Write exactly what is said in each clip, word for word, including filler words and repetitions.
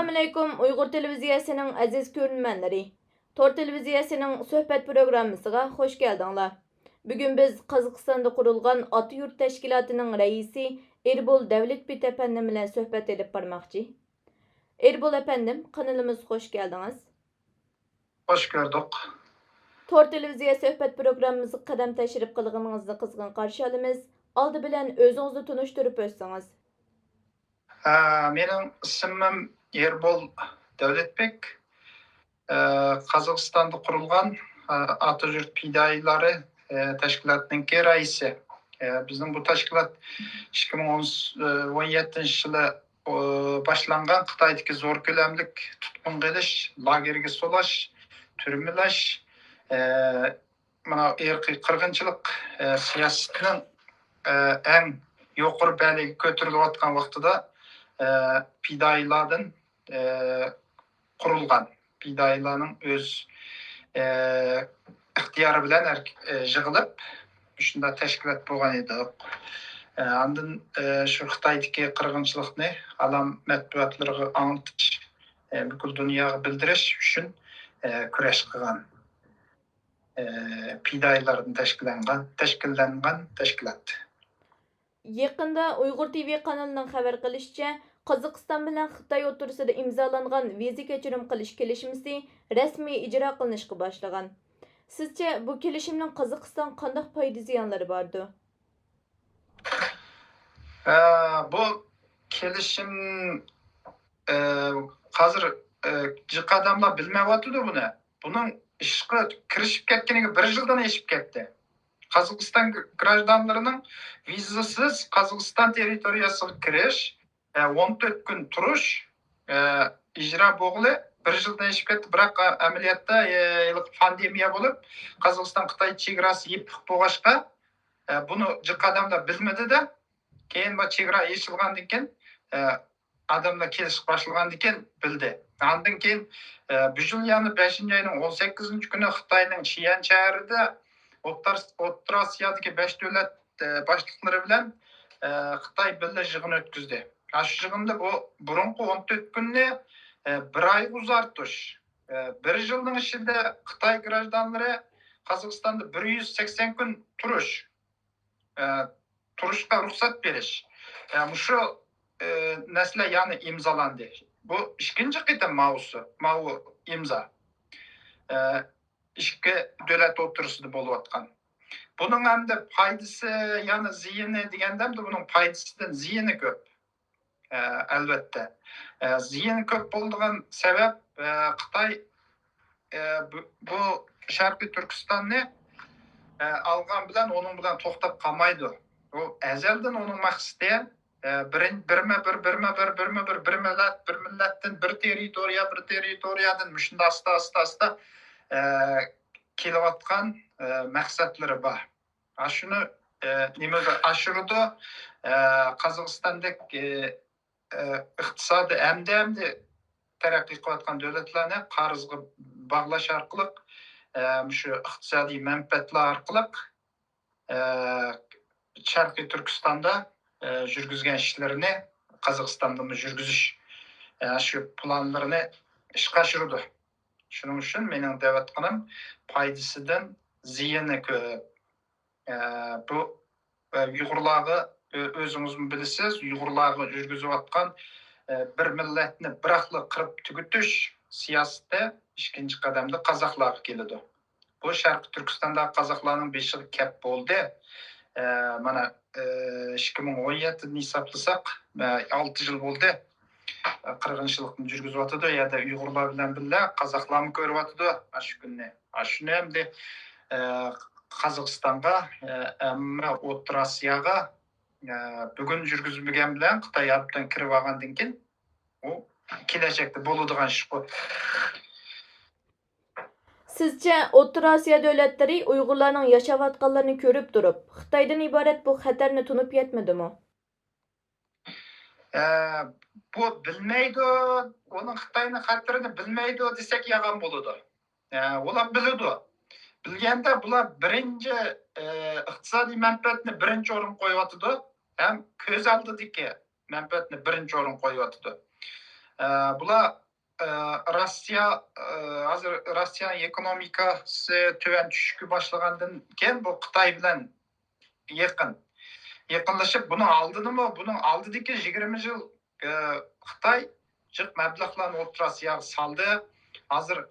ئەسسالامۇئەلەيكۇم، ئۇيغۇر تېلېۋىزىيەسىنىڭ ئەزىز كۆرۈرمەنلىرى. تور تېلېۋىزىيەسىنىڭ سۆھبەت پروگراممىسىغا خۇش كەلدىڭلار. بۈگۈن بىز قازاقىستاندا قۇرۇلغان ئاتا يۇرت تەشكىلاتىنىڭ رەئىسى ئېربول دەۋلەتبېك ئەپەندىم بىلەن سۆھبەت ئېلىپ بارماقچى. ئېربول ئەپەندىم، قانىلىمىزغا خۇش كەلدىڭىز. خۇش كۆردۇق. تور تېلېۋىزىيە سۆھبەت پروگراممىمىزغا قەدەم تەشرىپ قىلغىنىڭىزنى قىزغىن قارشى ئالىمىز. ئالدى بىلەن ئۆزىڭىزنى تونۇشتۇرۇپ ئۆتسىڭىز. ھە، مېنىڭ ئىسمىم ئېربول دەۋلەتبېك. ئە، قازاقىستاندا قۇرۇلغان، ئە، ئاتا يۇرت پىدائىيلىرى، ئە، تەشكىلاتىنىڭكى رەئىسى. ئە، بىزنىڭ بۇ تەشكىلات ئىككى مىڭ ئون يەتتىنچى يىلى، ئۇ، باشلانغان خىتايدىكى زور كۆلەملىك تۇتقۇنغا ئېلىش، لاگېرغا سولاش، تۈرمىلەش، ئە، مانا ئىرقىي قىرغىنچىلىق، ئە، سىياسىتىنىڭ، ئە، ئەڭ يۇقىرى بەلگىگە كۆتۈرۈلۈۋاتقان ۋاقتىدا، ئە، پىدائىيلاردىن، ئە، قۇرۇلغان، پىدائىيلارنىڭ ئۆز، ئە، ئىختىيارى بىلەن ئەرك-، ئە، يىغىلىپ، شۇنداق تەشكىلات بولغان ئىدۇق. ئە، ئاندىن، ئە، شۇ خىتايدىكى قىرغىنچىلىقنى ئالام مەتبۇئاتلىرىغا ئاڭلىتىش، ئە، پۈتكۈل دۇنياغا بىلدۈرۈش ئۈچۈن، ئە، كۈرەش قىلغان. ئە، پىدائىيلاردىن تەشكىللەنگەن، تەشكىللەنگەن تەشكىلات. يېقىندا ئۇيغۇر تىۋى قانىلىنىڭ خەۋەر قىلىشىچە، قازاقىستان بىلەن خىتاي ئوتتۇرىسىدا ئىمزالانغان ۋىزا كەچۈرۈم قىلىش كېلىشمىسى رەسمىي ئىجرا قىلىنىشقا باشلىغان. سىزچە، بۇ كېلىشىمنىڭ قازاقىستانغا قانداق پايدا زىيانلىرى باردۇ؟ ئە، بۇ كېلىشىم، ئە، ھازىر، ئە، جىق ئادەملەر بىلمەيۋاتىدۇ بۇنى. بۇنىڭ ئىشقا كىرىشىپ كەتكىنىگە بىر يىلدىن ئېشىپ كەتتى. قازاقىستان گراژدانلىرىنىڭ ۋىزىسىز قازاقىستان تېررىتورىيەسىگە كىرىش، ئە، ئون تۆت كۈن تۇرۇش، ئە، ئىجرا بولغىلى بىر يىلدىن ئېشىپ كەتتى. بىراق، ئە، ئەمەلىيەتتە، ئە، ھېلىقى پاندېمىيە بولۇپ، قازاقىستان خىتاي چېگراسى يېپىق بولغاچقا، ئە، بۇنى جىق ئادەملەر بىلمىدى-دە. كېيىن بۇ چېگرا ئېچىلغاندىن كېيىن، ئە، ئادەملەر كېلىشكە باشلىغاندىن كېيىن بىلدى. ئاندىن كېيىن، ئە، بۇ يىل يەنە بەشىنچى ئاينىڭ ئون سەككىزىنچى كۈنى خىتاينىڭ شىئەن شەھىرىدە ئوتتۇرا، ئوتتۇرا ئاسىيادىكى بەش دۆلەت، ئە، باشلىقلىرى بىلەن، ئە، خىتاي بىللە يىغىن ئۆتكۈزدى. ئاشۇ يىغىندا بۇ بۇرۇنقى ئون تۆت كۈننى، ئە، بىر ئايغا ئۇزارتىش، ئە، بىر يىلنىڭ ئىچىدە خىتاي گراژدانلىرى قازاقىستاندا بىر يۈز سەكسەن كۈن تۇرۇش، ئە، تۇرۇشقا رۇخسەت بېرىش. ئە، مۇشۇ، ئە، نەرسىلەر يەنى ئىمزالاندى. بۇ ئىككىنچى قېتىم ماۋۇسى، ماۋۇ ئىمزا. ئە، ئىككى دۆلەت ئوتتۇرىسىدا بولۇۋاتقان. بۇنىڭ ئەمدى پايدىسى، يەنى زىيىنى دېگەندە، ئەمدى بۇنىڭ پايدىسىدىن زىيىنى كۆپ. ئە، ئەلۋەتتە. ئە، زىيىنى كۆپ بولىدىغان سەۋەب، ئە، خىتاي، ئە، بۇ، بۇ شەرقىي تۈركىستاننى، ئە، ئالغان بىلەن ئۇنىڭ بىلەن توختاپ قالمايدۇ. ئۇ ئەزەلدىن ئۇنىڭ مەقسىتى، ئە، بىرىن-، بىرمە بىر، بىرمە بىر، بىرمە بىر، بىر مىللەت، بىر مىللەتتىن، بىر تېررىتورىيە، بىر تېررىتورىيەدىن مۇشۇنداق ئاستا، ئاستا، ئاستا، ئە، كېلىۋاتقان، ئە، مەقسەتلىرى بار. ئاشۇنى، ئە، نېمىگە ئاشۇرىدۇ؟ ئە، قازاقىستاندەك، ئە، ئە، ئىقتىسادى ئەمدى، ئەمدى تەرەققىي قىلىۋاتقان دۆلەتلەرنى قەرزگە باغلاش ئارقىلىق، ئە، مۇشۇ ئىقتىسادىي مەنپەئەتلەر ئارقىلىق، ئە، شەرقىي تۈركىستاندا، ئە، يۈرگۈزگەن ئىشلىرىنى قازاقىستاندىمۇ يۈرگۈزۈش، ئە، شۇ پىلانلىرىنى ئىشقا ئاشۇرىدۇ. شۇنىڭ ئۈچۈن مېنىڭ دەۋاتقىنىم پايدىسىدىن زىيىنى كۆپ. ئە، بۇ، ئە، ئۇيغۇرلارغا، ئۆ-، ئۆزىڭىزمۇ بىلىسىز، ئۇيغۇرلارغا يۈرگۈزۈۋاتقان، ئە، بىر مىللەتنى بىراقلا قىرىپ تۈگىتىش سىياسىتى ئىككىنچى قەدەمدە قازاقلارغا كېلىدۇ. بۇ شەرقىي تۈركىستاندا قازاقلارنىڭ بېشىغا كەپ بولدى. ئە، مانا، ئە، ئىككى مىڭ ئون يەتتىدىن ھېسابلىساق، ئە، ئالتە يىل بولدى. قىرغىنچىلىقنى يۈرگۈزۈۋاتىدۇ. يەردە ئۇيغۇرلار بىلەن بىللە قازاقلارمۇ كۆرۈۋاتىدۇ ئاشۇ كۈننى. ئاشۇنى ئەمدى، ئە، قازاقىستانغا، ئە، ئەمما ئوتتۇرا ئاسىياغا، ئە، بۈگۈن يۈرگۈزمىگەن بىلەن خىتاي ئابدان كىرىۋالغاندىن كېيىن، ئۇ كېلەچەكتە بولىدىغان ئىشقۇ. سىزچە، ئوتتۇرا ئاسىيا دۆلەتلىرى ئۇيغۇرلارنىڭ ياشاۋاتقانلىرىنى كۆرۈپ تۇرۇپ، خىتايدىن ئىبارەت بۇ خەتەرنى تونۇپ يەتمىدىمۇ؟ ئە، بۇ بىلمەيدۇ، ئۇنىڭ خىتاينىڭ خەتىرىنى بىلمەيدۇ دېسەك يالغان بولىدۇ. ئە، ئۇلار بىلىدۇ. بىلگەندە بۇلار بىرىنچى، ئە، ئىقتىسادىي مەنپەئەتنى بىرىنچى ئورۇنغا قويۇۋاتىدۇ ھەم كۆز ئالدىدىكى مەنپەئەتنى بىرىنچى ئورۇنغا قويۇۋاتىدۇ. ئە، بۇلار، ئە، روسىيە، ئە، ھازىر روسىيەنىڭ ئېكونومىكاسى تۆۋەن چۈشۈشكە باشلىغاندىن كېيىن، بۇ خىتاي بىلەن يېقىن، يېقىنلىشىپ، بۇنىڭ ئالدىدىمۇ، بۇنىڭ ئالدىدىكى يىگىرمە يىل، ئە، خىتاي جىق مەبلەغلەرنى ئوتتۇرا ئاسىياغا سالدى. ھازىر،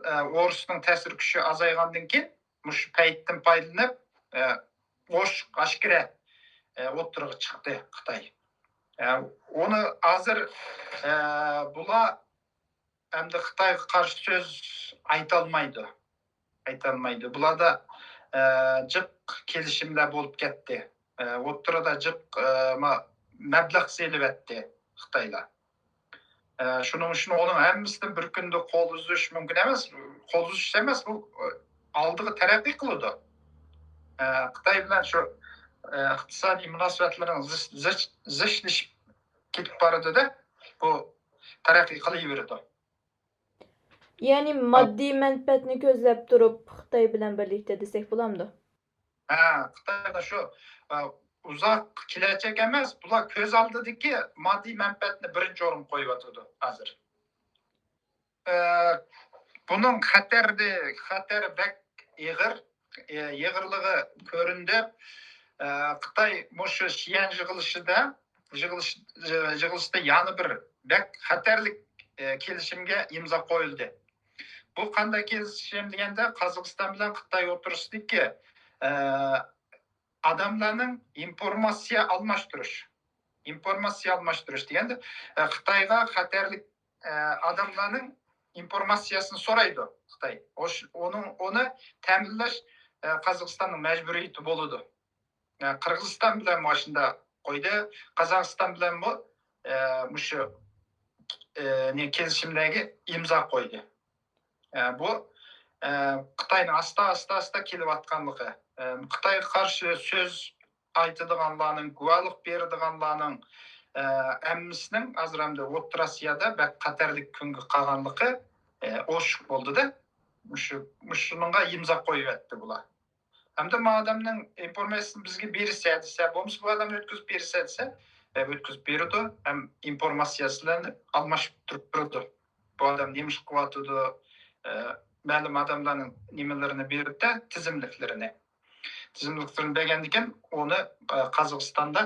ئە، ئورۇسنىڭ تەسىر كۈچى ئازايغاندىن كېيىن، مۇشۇ پەيتتىن پايدىلىنىپ، ئە، ئوچۇق ئاشكىرا، ئە، ئوتتۇرىغا چىقتى خىتاي. ئە، ئۇنى ھازىر، ئە، بۇلار ئەمدى خىتايغا قارشى سۆز ئېيتالمايدۇ. ئېيتالمايدۇ. بۇلاردا، ئە، جىق كېلىشىملەر بولۇپ كەتتى. ئە، ئوتتۇرىدا جىق، ئە، ما-، مەبلەغ سېلىۋەتتى خىتايلار. ئە، شۇنىڭ ئۈچۈن ئۇنىڭ ھەممىسىدىن بىر كۈندە قول ئۈزۈش مۇمكىن ئەمەس. قول ئۈزۈش ئەمەس، بۇ، ئە، ئالدىغا تەرەققىي قىلىدۇ. ئە، خىتاي بىلەن شۇ، ئە، ئىقتىسادىي مۇناسىۋەتلىرىنىڭ زىچ-، زىچ-، زىچلىشىپ كېتىپ بارىدۇ-دە، بۇ تەرەققىي قىلىۋېرىدۇ. يەنى ماددىي مەنپەئەتنى كۆزلەپ تۇرۇپ خىتاي بىلەن بىرلىكتە دېسەك بولامدۇ؟ ھە، خىتايدا شۇ، ئە، ئۇزاق كېلەچەك ئەمەس، بۇلار كۆز ئالدىدىكى ماددىي مەنپەئەتنى بىرىنچى ئورۇنغا قويۇۋاتىدۇ ھازىر. ئە، بۇنىڭ خەتەرى، خەتەرى بەك ئېغىر، ئە، ئېغىرلىقى كۆرۈندى. ئە، خىتاي مۇشۇ شيەن يىغىلىشىدا، يىغىلىش-، يىغىلىشتا يەنە بىر بەك خەتەرلىك، ئە، كېلىشىمگە ئىمزا قويۇلدى. بۇ قانداق كېلىشىم دېگەندە، قازاقىستان بىلەن خىتاي ئوتتۇرىسىدىكى، ئە، ئادەملەرنىڭ ئىنفورماتسىيە ئالماشتۇرۇش. ئىنفورماتسىيە ئالماشتۇرۇش دېگەندە، ئە، خىتايغا خەتەرلىك، ئە، ئادەملەرنىڭ ئىنفورماتسىيەسىنى سورايدۇ خىتاي. ئوش-، ئۇنىڭ، ئۇنى تەمىنلەش، ئە، قازاقىستاننىڭ مەجبۇرىيىتى بولىدۇ. ئە، قىرغىزىستان بىلەن مۇشۇنداق قويدى. قازاقىستان بىلەنمۇ، ئە، مۇشۇ، ئە، نى-، كېلىشىملەرگە ئىمزا قويدى. ئە، بۇ، ئە، خىتاينىڭ ئاستا، ئاستا، ئاستا كېلىۋاتقانلىقى، ئە، خىتايغا قارشى سۆز ئېيتىدىغانلارنىڭ، گۇۋاھلىق بېرىدىغانلارنىڭ، ئە، ھەممىسىنىڭ ھازىر ئەمدى ئوتتۇرا ئاسىيادا بەك خەتەرلىك كۈنگە قالغانلىقى، ئە، ئوشۇق بولدى-دە. مۇشۇ، مۇشۇنىڭغا ئىمزا قويۇۋەتتى بۇلار. ھەمدە ما ئادەمنىڭ ئىنفورماتسىيىسىنى بىزگە بېرىسە دېسە، بولمىسا بۇ ئادەمنى ئۆتكۈزۈپ بېرىسە دېسە، ئە، ئۆتكۈزۈپ بېرىدۇ. ھەم ئىنفورماتسىيەسىنى ئالماشتۇرۇپ تۇرىدۇ. بۇ ئادەم نېمە ئىش قىلىۋاتىدۇ، ئە، مەلۇم ئادەملەرنىڭ نېمىلىرىنى بېرىدۇ، تىزىملىكلىرىنى. تىزىملىكلىرىنى بەرگەندىن كېيىن ئۇنى، ئە، قازاقىستاندا،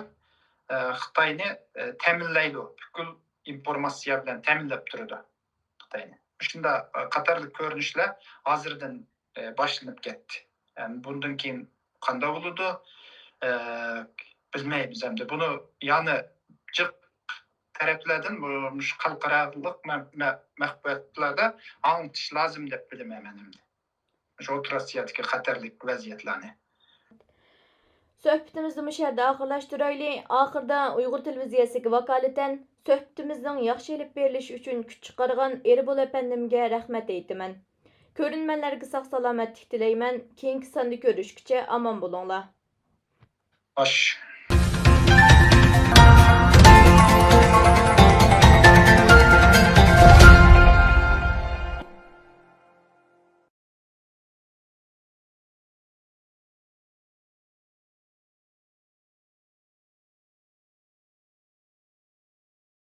ئە، خىتاينى، ئە، تەمىنلەيدۇ. پۈتكۈل ئىنفورماتسىيە بىلەن تەمىنلەپ تۇرىدۇ خىتاينى. شۇنداق، ئە، خەتەرلىك كۆرۈنۈشلەر ھازىردىن، ئە، باشلىنىپ كەتتى. يەنى بۇندىن كېيىن قانداق بولىدۇ، ئە، بىلمەيمىز ئەمدى. بۇنى يەنە جىق تەرەپلەردىن، بۇ، مۇشۇ خەلقئارالىق مە-، مە-، مەخپىيەتلەردە ئاڭلىتىش لازىم دەپ بىلىمەن مەن ئەمدى. مۇشۇ ئوتتۇرا ئاسىيادىكى خەتەرلىك ۋەزىيەتلەرنى. سۆھبىتىمىزنى مۇشۇ يەردە ئاخىرلاشتۇرايلى. ئاخىردا ئۇيغۇر تېلېۋىزىيەسىگە ۋاكالىتەن سۆھبىتىمىزنىڭ ياخشى ئېلىپ بېرىلىشى ئۈچۈن كۈچ چىقارغان ئېربول ئەپەندىمگە رەھمەت ئېيتىمەن. كۆرۈرمەنلەرگە ساق-سالامەتلىك تىلەيمەن. كېيىنكى ساندا كۆرۈشكىچە ئامان بولۇڭلار. خوش.